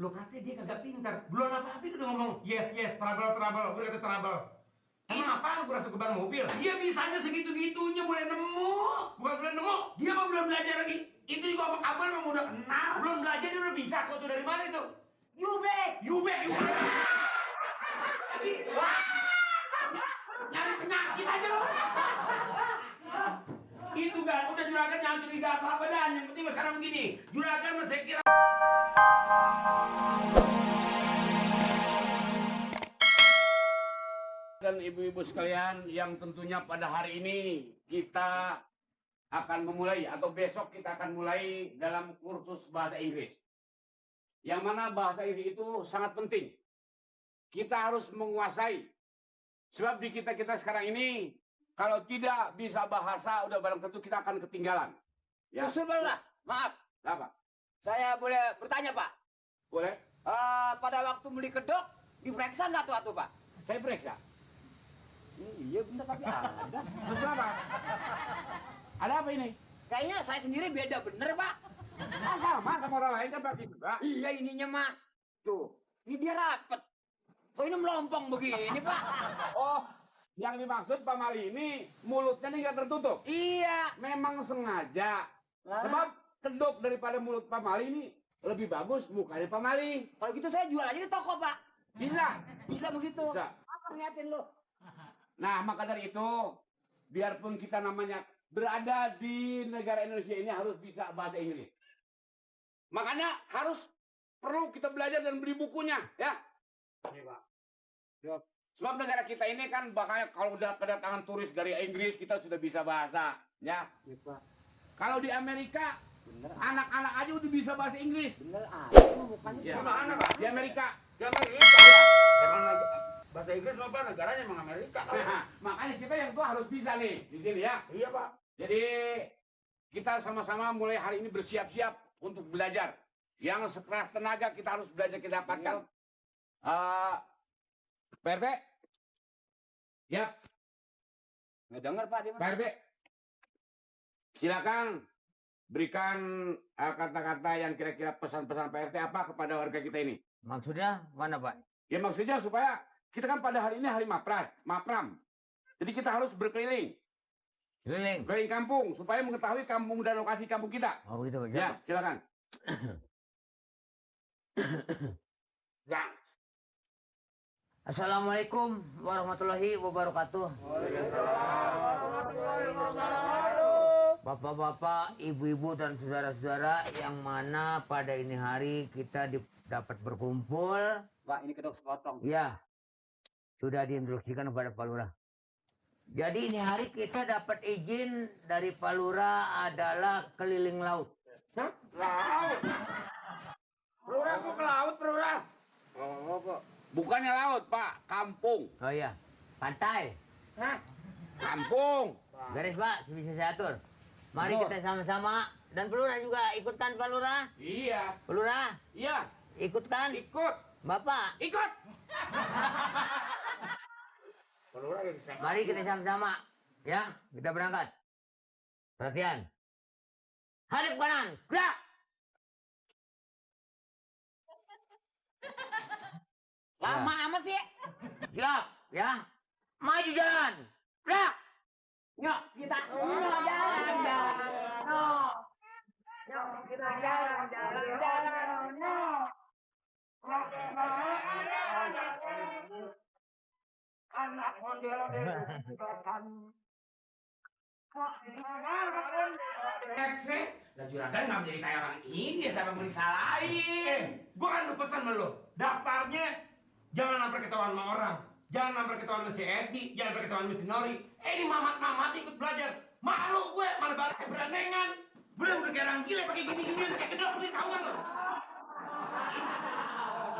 Lo katanya dia kagak pintar. Belum apa-apa udah ngomong yes, trouble. Gue kata trouble. Emang apaan gue rasa ke ban mobil? Dia bisanya segitu-gitunya boleh nemu. Bukan boleh nemu. Dia mah belum belajar lagi. Itu juga apa kabel emang udah kenal. Belum belajar dia udah bisa. Kok tuh dari mana itu? Yubek. Wah. Nyari penyakit aja lo. Itu kan udah juragan yang curiga apa-apa dan yang penting sekarang begini. Juragan masih kira dan ibu-ibu sekalian yang tentunya pada hari ini kita akan memulai atau besok kita akan mulai dalam kursus bahasa Inggris. Yang mana bahasa Inggris itu sangat penting. Kita harus menguasai. Sebab di kita sekarang ini kalau tidak bisa bahasa udah barang tentu kita akan ketinggalan. Ya. Usul lah, maaf. Apa? Saya boleh bertanya, Pak? Boleh. Pada waktu beli kedok diperiksa nggak tuh Pak? Saya periksa. Iya bener tapi ada. Terus kenapa? Ada apa ini? Kayaknya saya sendiri beda bener Pak. Ah, sama orang lain kan berarti juga. Iya ininya mah. Tuh, ini dia rapet. Kok ini melompong begini Pak? Oh, yang dimaksud Pak Mali ini mulutnya nih nggak tertutup. Iya. Memang sengaja. Sebab kedok daripada mulut Pak Mali ini lebih bagus mukanya Pak Mali. Kalau gitu saya jual aja di toko Pak. Bisa. Bisa begitu. Bisa. Apa ngeliatin lo? Nah, maka dari itu, biarpun kita namanya berada di negara Indonesia ini harus bisa bahasa Inggris. Makanya harus perlu kita belajar dan beli bukunya, ya. Iya, Pak. Ya. Sebab negara kita ini kan bakal kalau udah kedatangan turis dari Inggris kita sudah bisa bahasa, ya. Iya, Pak. Kalau di Amerika, anak-anak aja udah bisa bahasa Inggris. Bener aja mukanya. Ya. Mana, Pak? Di Amerika. Di Amerika ya. Emang bahasa Inggris apa negaranya emang Amerika. Nah, makanya kita yang tua harus bisa nih di sini ya. Iya Pak. Jadi kita sama-sama mulai hari ini bersiap-siap untuk belajar. Yang sekeras tenaga kita harus belajar kita dapatkan. Pak RT? Ya. Nggak dengar Pak dia. Pak RT. Silakan berikan kata-kata yang kira-kira pesan-pesan Pak RT apa kepada warga kita ini. Maksudnya mana Pak? Ya maksudnya supaya kita kan pada hari ini hari Mapram. Jadi kita harus berkeliling. Keliling kampung supaya mengetahui kampung dan lokasi kampung kita. Oh begitu Pak. Ya, silakan. Ya. Assalamualaikum warahmatullahi wabarakatuh. Bapak-bapak, ibu-ibu dan saudara-saudara yang mana pada ini hari kita dapat berkumpul. Pak, ini kedok sepotong. Ya, sudah diinstruksikan kepada Pak Lurah. Jadi ini hari kita dapat izin dari Pak Lurah adalah keliling laut. Hah? Laut? Lurah kok ke laut, Lurah? Oh, kok. Bukannya laut, Pak. Kampung. Oh iya, pantai. Hah? Kampung. Garis Pak, bisa saya atur. Mari kita sama-sama. Dan Pak Lurah juga ikutkan Pak Lurah. Iya. Pak Lurah, Iya. ikutkan. Ikut. Bapak, Ikut. mari kita sama-sama. Ya, kita berangkat. Perhatian. Hadap kanan, gerak. Lama amat sih. Gerak, ya. Maju jalan. Gerak. Yuk, kita jalan-jalan. Yuk, kita jalan-jalan. Anak model Lah juragan nggak menjadi kayak orang ini ya siapa yang mau disalahin? Gua kan udah pesan sama lo. Daftarnya jangan sampai ketahuan sama orang. Jangan sampai ketahuan sama si Edi, jangan sampai ketahuan sama si Nori. Ini mamat-mamat ikut belajar. Malu gue, malah balik ke berandengan. Belum udah kayak orang gila pakai gini-gini udah kayak kedok nih tahu kan lo?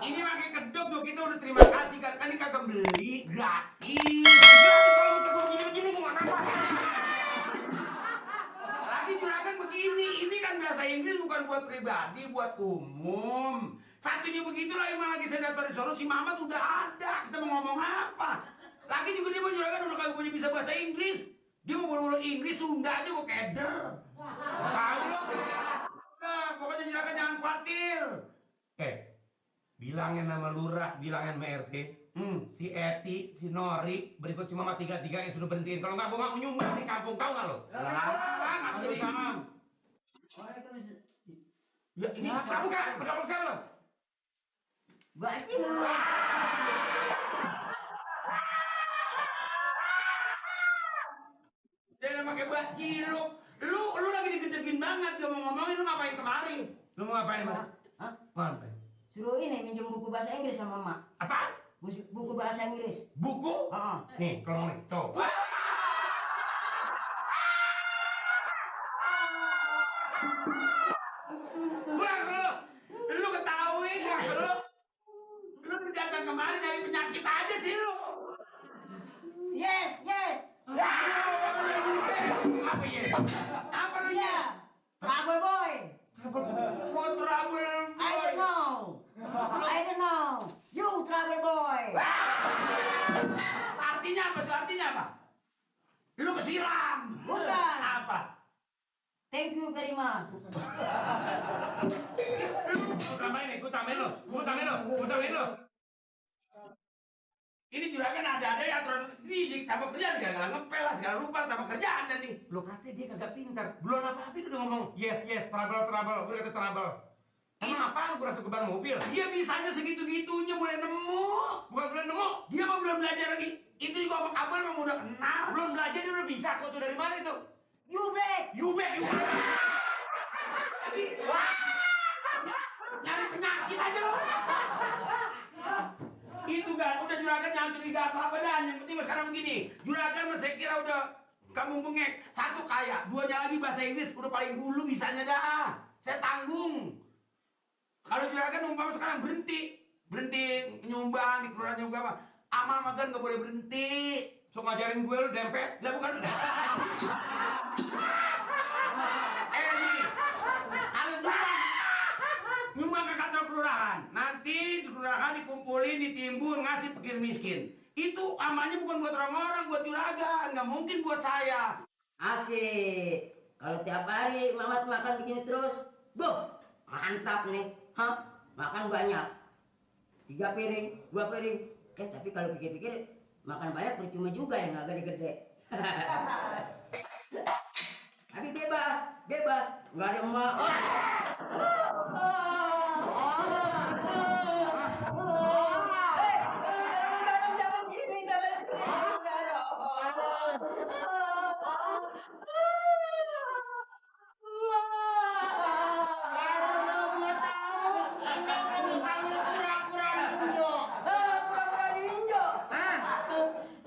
Ini pakai kedok tuh kita udah terima kasih kan ini kagak beli gratis. Gratis kalau minta gue begini-begini gue nggak nafas. Lagi juragan begini, ini kan bahasa Inggris bukan buat pribadi, buat umum. Satunya begitu lah emang lagi saya daftar di sono si Mamat udah ada. Kita mau ngomong apa? Lagi juga dia mau juragan udah kagak punya bisa bahasa Inggris. Dia mau buru-buru Inggris, Sunda aja kok keder. Tahu lo? Nah, pokoknya juragan jangan khawatir. Bilangin nama lurah, bilangin sama RT. Si Eti, si Nori, berikut si Mama tiga-tiga yang sudah berhentiin. Kalau nggak, gue nggak mau nyumbang di kampung, tahu nggak lo? Nggak bisa disaham. Ya ini kamu kan, udah mau siapa lo? Bajil. Jangan pakai bak ciluk. Lu lagi digedegin banget, dia mau ngomongin lu ngapain kemari? Lu mau ngapain, Mas? Hah? Mau ngapain? Suruh ini minjem buku bahasa Inggris sama Mak. Apa? Buku bahasa Inggris. Buku? Heeh. Nih, kalau nih, tuh. Pulang lu! Lu ketahui nggak lu? Lu datang kemari dari penyakit aja sih lu. Yes, yes. Apa ya? Apa lu ya? Trouble boy. Mau trouble I don't know. I don't know. You trouble boy. Artinya apa tuh? Artinya apa? Lu kesiram. Bukan. Apa? Thank you very much. Gua tambahin nih, gua tambahin lo. Ini juragan ada yang aturan ini tambah kerjaan gak ngepel lah segala rupa tambah kerjaan dan nih. Lo katanya dia kagak pintar. Belum apa-apa dia udah ngomong yes, trouble. Gue kata trouble. Emang apaan gue rasa keban mobil? Dia bisanya segitu-gitunya boleh nemu. Bukan boleh nemu. Dia mah belum belajar lagi. Itu juga apa kabel memang udah kenal. Belum belajar dia udah bisa. Kok tuh dari mana itu? You break. You bet. Nyari penyakit aja lo. Itu kan udah juragan jangan curiga apa-apa dah. Yang penting sekarang begini. Juragan mah saya kira udah kamu bengek. Satu kaya, duanya lagi bahasa Inggris udah paling dulu bisanya dah. Saya tanggung. Kalau juragan umpama sekarang berhenti nyumbang di kelurahan juga apa? Amal makan nggak boleh berhenti. So ngajarin gue lu dempet? Lah bukan. Nih, kalau nyumbang ke kantor kelurahan, nanti di kelurahan dikumpulin, ditimbun, ngasih pikir miskin. Itu amalnya bukan buat orang-orang, buat juragan, nggak mungkin buat saya. Asik. Kalau tiap hari Mamat makan begini terus, mantap nih. Hah? Makan banyak. 3 piring, 2 piring. Tapi kalau pikir-pikir makan banyak percuma juga yang nggak gede-gede. Tapi bebas, nggak ada emak.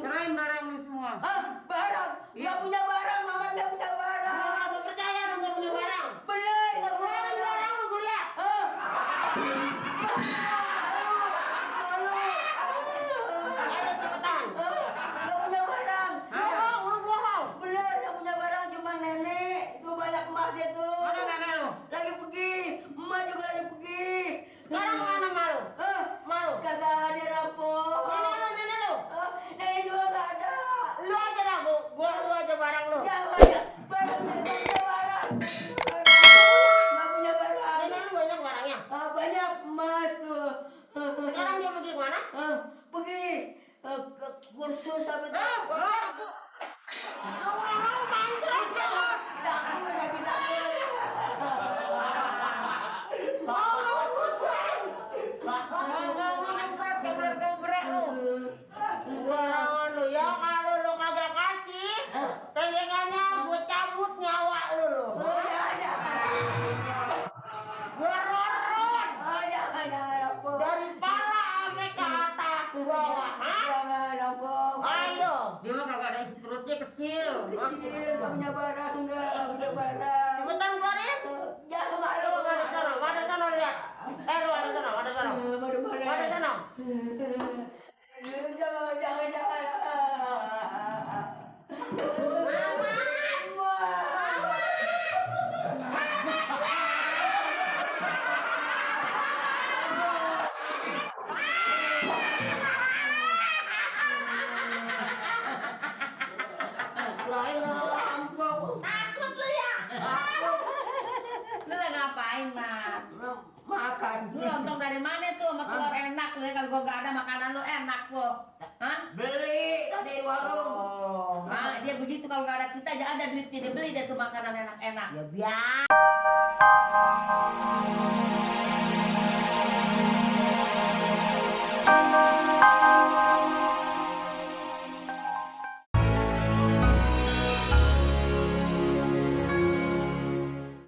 Serahin barang lu semua. Barang, nggak punya barang, Mamat nggak punya barang. Nggak percaya lu nggak punya barang. Bener, nggak punya Serahin barang lu, gue lihat. Ayo cepetan. Nggak punya barang. Bohong, lu bohong. Bener, nggak punya barang cuma nenek. Tuh banyak emasnya tuh. Mana nenek lu? Lagi pergi, emak juga lagi pergi. Sekarang mana malu? Malu. Kagak ada rampok. Nenek lu. Nenek juga nggak ada. Lu aja lah, gua lu aja barang lu. Jangan banyak barang, nggak punya barang. Nggak punya barang. Nenek lu banyak barangnya. Banyak emas tuh. Sekarang dia pergi kemana? Pergi ke kursus apa tuh? Lu main terus. Takut lagi takut. Jangan lu ya, kalau lu kagak kasih, pegangannya gue cabut nyawa lu. Gue ronron Jangan rampok. dari pala sampai ke atas bawah. Jangan rampok. Ayo. Dia mah kagak ada isi perutnya kecil. Kecil, nggak punya barang, nggak punya barang. Cepetan keluarin. Jangan malu. Lu ada sana lihat. Lu ada sana. Mana-mana. Ada sana. Jangan. Takut lu ya? Lu lagi ngapain, Mat? Makan makan. Lu lontong dari mana tuh sama telur enak lu ya, kalau gua gak ada makanan lu enak gua. Hah? Beli dari warung. Oh, nah dia begitu kalau gak ada kita aja ada duitnya dia beli deh tuh makanan enak-enak. Ya biar